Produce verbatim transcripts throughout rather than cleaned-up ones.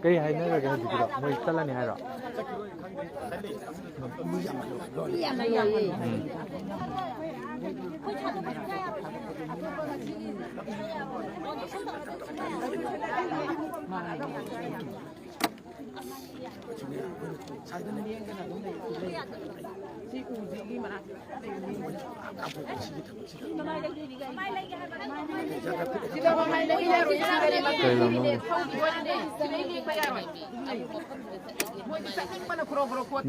ꯀꯔꯤ ꯍꯥꯏꯅꯔꯒꯦ ꯍꯧꯖꯤꯛꯀꯤꯗꯣ? ꯃꯣꯏ ꯆꯠꯂꯅꯤ ꯍꯥꯏꯔꯣ? ꯎꯝ꯫ ꯀꯩ ꯂꯝꯅꯣ?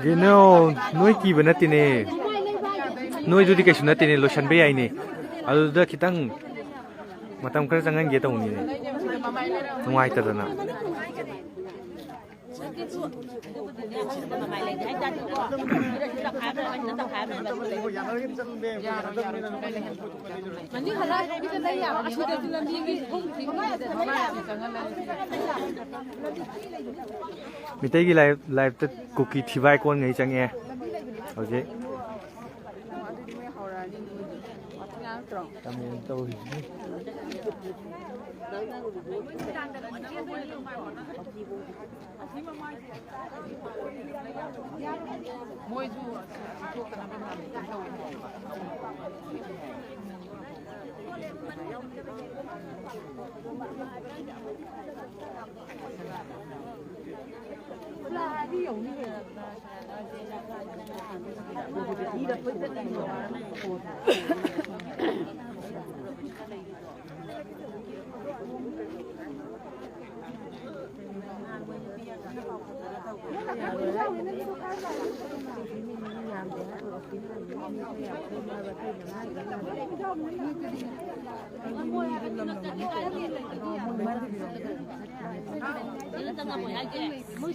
ꯀꯩꯅꯣ, ꯅꯣꯏ ꯀꯤꯕ ꯅꯠꯇꯦꯅꯦ, ꯅꯣꯏꯗꯨꯗꯤ ꯀꯩꯁꯨ ꯅꯠꯇꯦꯅꯦ, ꯂꯣꯏꯁꯟꯕ ꯌꯥꯏꯅꯦ꯫ ꯑꯗꯨꯗ ꯈꯤꯇꯪ ꯃꯇꯝ ꯈꯔ ꯆꯪꯍꯟꯒꯦ ꯇꯧꯅꯤꯅꯦ, ꯅꯨꯡꯉꯥꯏꯇꯗꯅ꯫ ꯃꯤꯇꯩꯒꯤ ꯂꯥꯏꯐ, ꯂꯥꯏꯐꯇ ꯀꯨꯀꯤ ꯊꯤꯕꯥꯏ ꯀꯣꯟꯉꯩ ꯆꯪꯉꯛꯑꯦ ꯍꯧꯖꯤꯛ꯫ ꯇꯥꯃꯦꯜ ꯇꯧꯔꯤꯁꯤꯅꯤ꯫ ꯃꯣꯏꯁꯨ ꯊꯣꯛꯇꯅꯕ ꯃꯌꯥꯝ ꯇꯧꯋꯦ꯫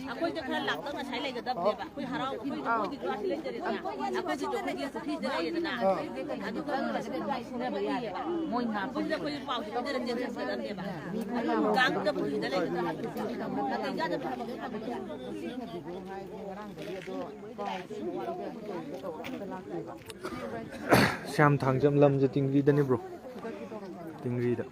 ꯑꯩꯈꯣꯏꯗ ꯈꯔ ꯂꯥꯞꯇꯛꯅ ꯁꯥꯏ ꯂꯩꯒꯗꯕꯅꯦꯕ꯫ ꯑꯩꯈꯣꯏ ꯍꯔꯥꯎ, ꯑꯩꯈꯣꯏ, ꯑꯩꯈꯣꯏꯒꯤꯁꯨ ꯑꯁꯤ ꯂꯩꯖꯔꯦꯗꯅ, ꯑꯩꯈꯣꯏꯒꯤꯁꯨ ꯑꯩꯈꯣꯏꯒꯤ ꯄꯨꯈ꯭ꯔꯤꯁꯤꯗ ꯂꯩꯔꯦꯗꯅ, ꯑꯗꯨꯒ ꯁꯤꯟꯅꯕ ꯌꯥꯏꯌꯦꯕ꯫ ꯃꯣꯏ ꯉꯥ ꯄꯨꯈ꯭ꯔꯤꯗ ꯑꯩꯈꯣꯏ ꯄꯥꯎꯁꯦ ꯄꯤꯖꯔ ꯆꯦꯟꯖꯟꯒꯗꯕꯅꯦꯕ꯫ ꯀꯥꯡꯗ ꯄꯨꯈ꯭ꯔꯤꯗ ꯂꯩꯒꯗꯕ꯫ ꯅꯥꯇꯩ ꯆꯥꯗꯕ ꯊꯕꯛ꯫ ꯁ꯭ꯌꯥꯝ ꯊꯥꯡꯖꯝ ꯂꯝꯁꯦ ꯇꯤꯡꯔꯤꯗꯅꯤ, bro꯫ ꯇꯤꯡꯔꯤꯗ꯫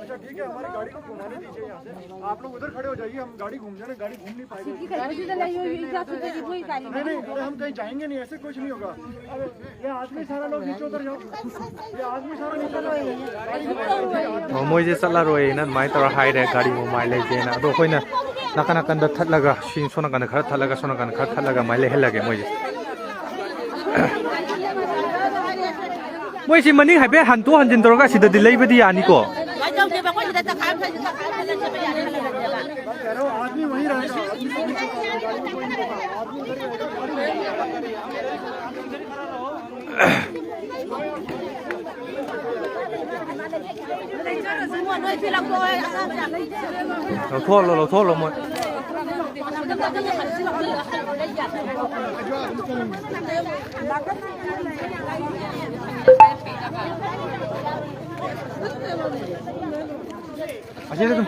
अच्छा, ठीक है, हमारी गाड़ी को घुमाने दीजिए यहाँ से। आप लोग उधर खड़े हो जाइए, हम गाड़ी घूम जाने, गाड़ी घूम नहीं पाएगी। नहीं, नहीं, अरे, हम कहीं जाएंगे नहीं, ऐसे कुछ नहीं होगा। अरे, ये आदमी सारा लोग नीचे उतर जाओ। ये आदमी सारा नीचे उतर जाओ। ꯑꯣ, ꯃꯣꯏꯁꯦ ꯆꯠꯂꯔꯣꯏꯅ ꯑꯗꯨꯃꯥꯏꯅ ꯇꯧꯔ ꯍꯥꯏꯔꯦ, ꯒꯥꯔꯤ ꯃꯃꯥꯏ ꯂꯩꯇꯦꯅ꯫ ꯑꯗꯣ ꯑꯩꯈꯣꯏꯅ ꯅꯥꯀꯟ ꯅꯥꯀꯟꯗ ꯊꯠꯂꯒ, ꯁꯤ ꯁꯣꯝ ꯅꯥꯀꯟꯗ ꯈꯔ ꯊꯠꯂꯒ, ꯁꯣꯝ ꯅꯥꯀꯟꯗ ꯈꯔ ꯊꯠꯂꯒ ꯑꯗꯨꯃꯥꯏꯅ ꯂꯩꯍꯜꯂꯒꯦ ꯃꯣꯏꯁꯦ꯫ ꯃꯣꯏꯁꯤ ꯃꯅꯤꯡ ꯍꯥꯏꯐꯦꯠ ꯍꯟꯗꯣꯛ ꯍꯟꯖꯤꯟ ꯇꯧꯔꯒ ꯁꯤꯗꯗꯤ ꯂꯩꯕꯗꯤ ꯌꯥꯅꯤꯀꯣ? ꯀꯃꯥꯏꯅ ꯇꯧꯗꯦꯕ? ꯑꯩꯈꯣꯏ ꯁꯤꯗ ꯇꯪꯈꯥꯏ ꯑꯃ ꯊꯝꯖꯤꯜꯂꯣ, ꯇꯪꯈꯥꯏ ꯑꯃ ꯊꯝꯖꯤꯜꯂꯣ, ꯁꯦꯝꯕ ꯌꯥꯅꯤ ꯈꯜꯂꯝꯃꯦꯕ꯫ ꯂꯧꯊꯣꯛꯍꯜꯂꯣ, ꯂꯧꯊꯣꯛꯍꯜꯂꯣ ꯃꯣꯏ꯫ ꯑꯁꯤꯗ ꯑꯗꯨꯝ,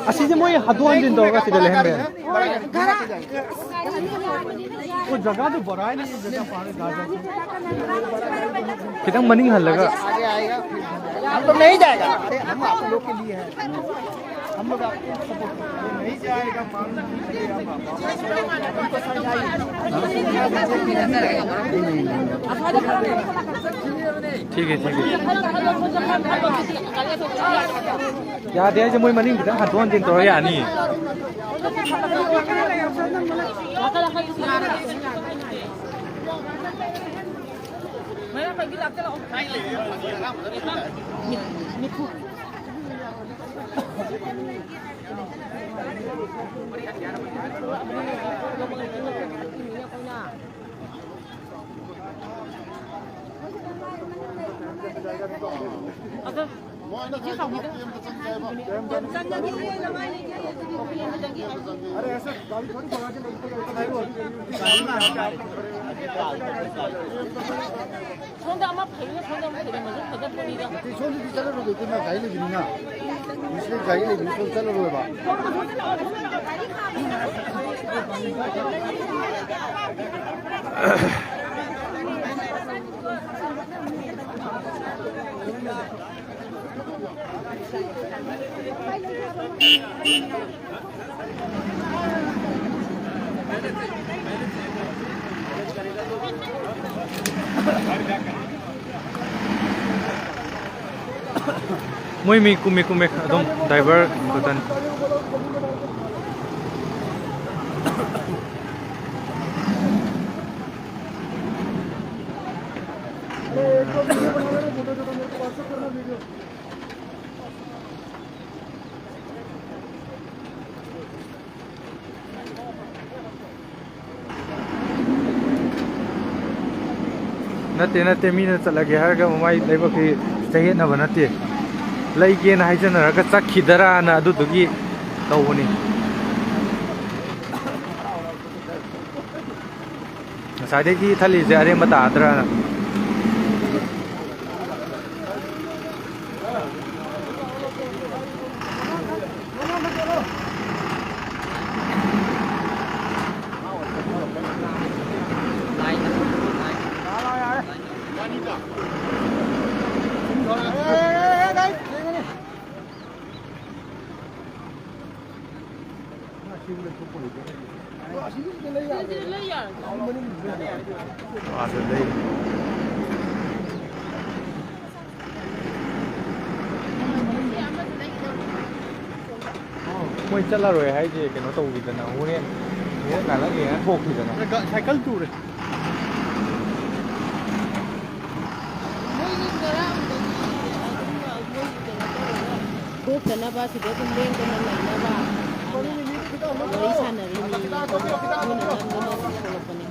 ꯑꯁꯤꯁꯦ ꯃꯣꯏ ꯍꯟꯗꯣꯛ ꯍꯟꯖꯤꯟ ꯇꯧꯔꯒ ꯁꯤꯗ ꯂꯩꯍꯟꯕ ꯌꯥꯅꯤ꯫ ꯑꯣ, ꯖꯒꯥꯗꯨ ꯕꯣꯔꯥ ꯍꯥꯏꯅ ꯖꯒꯥ ꯐꯥꯔꯦ, ꯒꯥꯔꯗꯦꯟ꯫ ꯈꯤꯇꯪ ꯃꯅꯤꯡ ꯍꯜꯂꯒ꯫ हम लोग नहीं जाएगा। अरे, हम आप लोग के लिए है। हम लोग आपको सपोर्ट करेंगे। नहीं जाएगा, मान लीजिए, हम आप ठीक है, ठीक है। ꯌꯥꯗꯦ ꯍꯥꯏꯁꯦ, ꯃꯣꯏ ꯃꯅꯤꯡ ꯈꯤꯇꯪ ꯍꯟꯗꯣꯛ ꯍꯟꯖꯤꯟ ꯇꯧꯔ ꯌꯥꯅꯤ꯫ ꯁꯣꯝꯗ ꯑꯃ ꯐꯩꯅ, ꯁꯣꯝꯗ ꯑꯃ ꯐꯩꯅ, ꯃꯁꯛ ꯐꯖꯕꯅꯤꯗ꯫ ꯁꯣꯝꯗꯗꯤ ꯆꯠꯂꯔꯣꯏꯗꯣꯏ, ꯏꯇꯩꯃ, ꯒꯥꯔꯤ ꯂꯩꯕꯅꯤꯅ꯫ ꯉꯁꯤ ꯒꯥꯔꯤ ꯂꯩꯕꯅꯤ, ꯁꯣꯝ ꯆꯠꯂꯔꯣꯏꯕ꯫ ꯃꯣꯏ ꯃꯤ ꯀꯨꯝꯃꯦ, ꯀꯨꯝꯃꯦ, ꯑꯗꯨꯝ ꯗ꯭ꯔꯥꯏꯚꯔ ꯈꯛꯇꯅꯤ꯫ ꯅꯠꯇꯦ, ꯅꯠꯇꯦ, ꯃꯤꯅ ꯆꯠꯂꯒꯦ ꯍꯥꯏꯔꯒ ꯃꯃꯥꯏ ꯂꯩꯕꯛꯀꯤ ꯆꯌꯦꯠꯅꯕ ꯅꯠꯇꯦ꯫ ꯂꯩꯒꯦꯅ ꯍꯥꯏꯖꯅꯔꯒ ꯆꯠꯈꯤꯗꯔꯥꯅ ꯑꯗꯨꯗꯨꯒꯤ ꯇꯧꯕꯅꯤ꯫ ꯉꯁꯥꯏꯗꯒꯤ ꯊꯠꯂꯤꯁꯦ ꯑꯔꯦꯝꯕ ꯇꯥꯗ꯭ꯔꯥꯅ꯫ ꯑꯥꯗ ꯂꯩ꯫ ꯃꯣꯏ ꯆꯠꯂꯔꯣꯏ ꯍꯥꯏꯁꯦ ꯀꯩꯅꯣ ꯇꯧꯕꯤꯗꯅ ꯍꯣꯔꯦꯟ ꯍꯤꯗꯥꯛ ꯉꯥꯏꯍꯥꯛ ꯌꯦꯡꯉ ꯊꯣꯛꯈꯤꯗꯅ꯫ ꯁꯥꯏꯀꯜ ꯇꯨꯔꯦ꯫ ꯃꯣꯏꯒꯤ ꯉꯔꯥꯡꯗꯒꯤ ꯑꯗꯨꯝ ꯃꯣꯏꯒꯤ ꯀꯩꯅꯣ ꯇꯧꯔꯒ ꯊꯣꯛꯇꯅꯕ ꯁꯤꯗ ꯑꯗꯨꯝ ꯂꯦꯡꯗꯅ ꯂꯩꯅꯕ ꯍꯥꯏꯅ ꯋꯥꯔꯤ ꯁꯥꯟꯅꯔꯤꯅꯤ꯫ ꯑꯗꯨꯅ ꯅꯝꯗꯅ ꯑꯗꯨꯝ ꯊꯣꯛꯂꯛꯄꯅꯤ꯫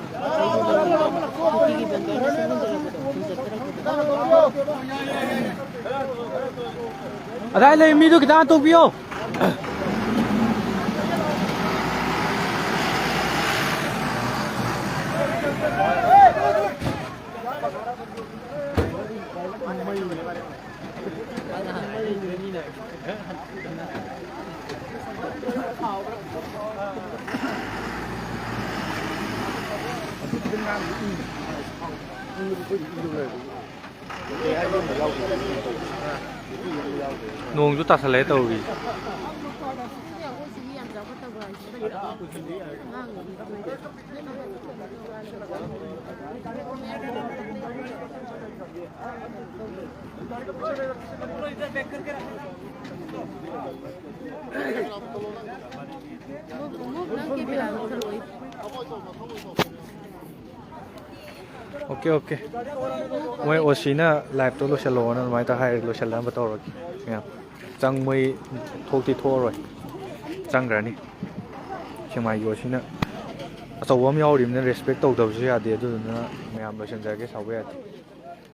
ꯄꯨꯈ꯭ꯔꯤꯒꯤ ꯕꯪꯒꯔꯅ ꯁꯤꯟꯖꯔꯛꯄꯗꯣ ꯁꯨꯝ ꯆꯠꯊꯔꯛꯄꯗꯣ꯫ ꯑꯗꯥꯏ ꯂꯩ ꯃꯤꯗꯨ ꯈꯤꯇꯪ ꯍꯟꯇꯣꯛꯄꯤꯌꯣ꯫ ꯅꯣꯡꯁꯨ ꯇꯥꯁꯜꯂꯛꯑꯦ ꯇꯧꯔꯤ꯫ Okay, okay. ꯃꯣꯏ ꯑꯣ ꯁꯤꯅ ꯂꯥꯏꯞꯇꯣ ꯂꯣꯏꯁꯤꯜꯂꯛꯑꯣꯅ ꯑꯗꯨꯃꯥꯏꯅ ꯍꯥꯏꯔꯦ, ꯂꯣꯏꯁꯤꯜꯂꯛꯅꯕ ꯇꯧꯔꯒꯦ꯫ ꯃꯌꯥꯝ ꯆꯪ-, ꯃꯣꯏ ꯊꯣꯛꯇꯤ ꯊꯣꯛꯑꯔꯣꯏ, ꯆꯪꯈ꯭ꯔꯅꯤ꯫ ꯁꯦꯛꯃꯥꯏꯒꯤ ꯑꯣ ꯁꯤꯅ ꯑꯆꯧꯕ ꯑꯃ ꯌꯥꯎꯔꯤꯕꯅꯤꯅ ꯔꯦꯁꯄꯦꯛ ꯇꯧꯗꯕꯁꯨ ꯌꯥꯗꯦ, ꯑꯗꯨꯗꯨꯅ ꯃꯌꯥꯝ ꯂꯣꯏꯁꯤꯟꯖꯔꯒꯦ, ꯁꯥꯎꯕ ꯌꯥꯗꯦ꯫